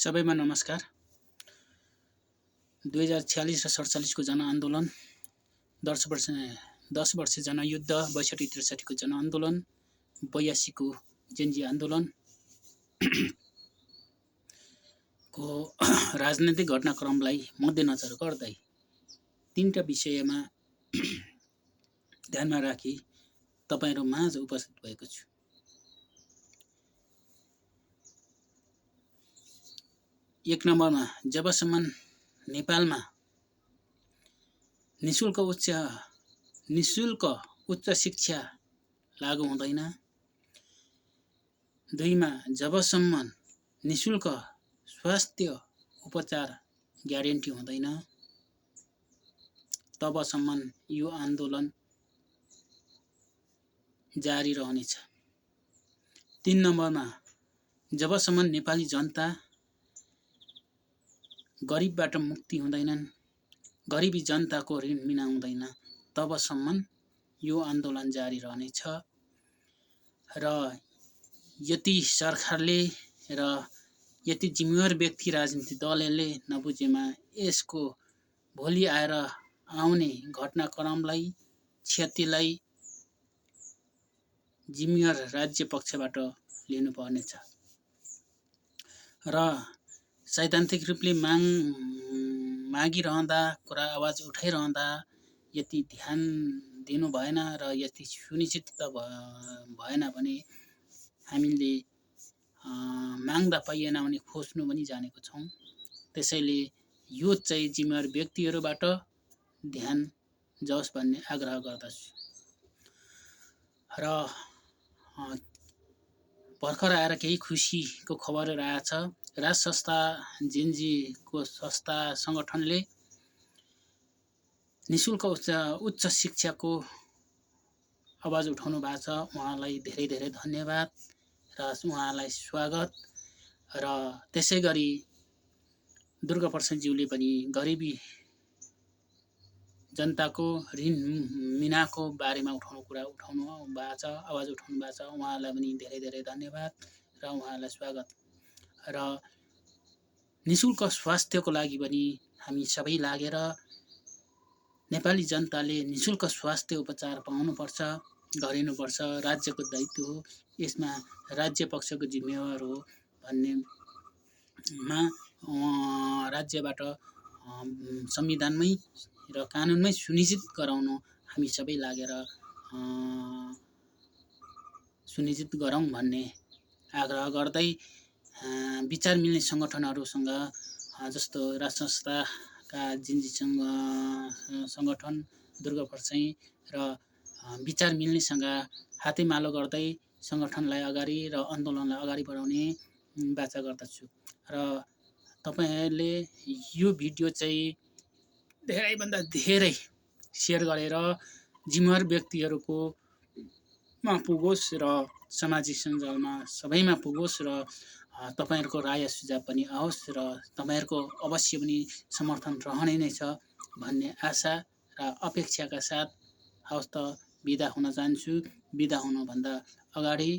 सबैमा नमस्कार। 2046 र 47 को जनआन्दोलन, 10 वर्ष जनयुद्ध, 62-63 को जनआन्दोलन, 82 को जेन्जी आन्दोलन को राजनैतिक घटनाक्रमलाई मध्यनजर गर्दै तीनटा विषयमा ध्यानमा राखी तपाईहरु माझ उपस्थित भएको छु। एक नम्बरमा, जबसम्म नेपालमा निशुल्क उच्च शिक्षा लागू हुँदैन। 2 मा, जबसम्म निशुल्क स्वास्थ्य उपचार ग्यारेन्टी हुँदैन तबसम्म यो आन्दोलन जारी रहनेछ। 3 नम्बरमा, जबसम्म नेपाली जनता गरिबबाट मुक्ति हुँदैनन्, गरिबी जनताको ऋण मिनाउँदैन तबसम्म यो आन्दोलन जारी रहनेछ। र यति सरकारले र यति जिम्मेवार व्यक्ति राजनीतिक दलले नबुझेमा यसको भोलि आएर आउने घटनाक्रमलाई, क्षतिलाई जिम्मेवार राज्य पक्षबाट लिनुपर्नेछ। र सैद्धान्तिक रूपले मागिरहँदा, कुरा आवाज उठाइरहँदा यति ध्यान दिनु भएन र यति सुनिश्चित भएन भने हामीले माग्दा पाइएन भने खोज्नु पनि जानेको छौं। त्यसैले यो चाहिँ जिम्मेवार व्यक्तिहरूबाट ध्यान जाओस् भन्ने आग्रह गर्दछु। र भर्खर आएर केही खुसीको खबरहरू आएछ। राज संस्था जेन्जीको संस्था संगठनले निशुल्क उच्च शिक्षाको आवाज उठाउनु भएको छ। उहाँलाई धेरै धेरै धन्यवाद र उहाँलाई स्वागत। र त्यसैगरी दुर्गाप्रसादज्यूले पनि गरिबी जनताको ऋण मिनाको बारेमा उठाउनु भएको छ, आवाज उठाउनु भएको छ। उहाँलाई पनि धेरै धेरै धन्यवाद र उहाँलाई स्वागत। र निशुल्क स्वास्थ्यको लागि पनि हामी सबै लागेर नेपाली जनताले निशुल्क स्वास्थ्य उपचार पाउनुपर्छ, गरिनुपर्छ। राज्यको दायित्व हो, यसमा राज्य पक्षको जिम्मेवार हो भन्नेमा राज्यबाट संविधानमै र कानुनमै सुनिश्चित गराउनु हामी सबै लागेर सुनिश्चित गरौँ भन्ने आग्रह गर्दै विचार मिल्ने संगठनहरूसँग जस्तो राज संस्थाका जेन्जीसँग संगठन, दुर्गाप्रसाई र विचार मिल्नेसँग हातेमालो गर्दै संगठनलाई अगाडि र आन्दोलनलाई अगाडि बढाउने बाचा गर्दछु। र तपाईहरुले यो भिडियो चाहिँ धेरैभन्दा धेरै शेयर गरेर जिम्मेवार व्यक्तिहरूको मा पुगोस् र सामाजिक सञ्जालमा सबैमा पुगोस् र तपाईहरुको राय सुझाव पनि आओस् र तपाईहरुको अवश्य पनि समर्थन रहने नै छ भन्ने आशा र अपेक्षाका साथ हवस् त बिदा हुन चाहन्छु। बिदा हुनुभन्दा अगाडि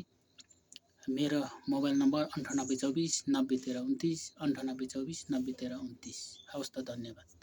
मेरो मोबाइल नम्बर 9824 901329 9824 901329। हवस् त, धन्यवाद।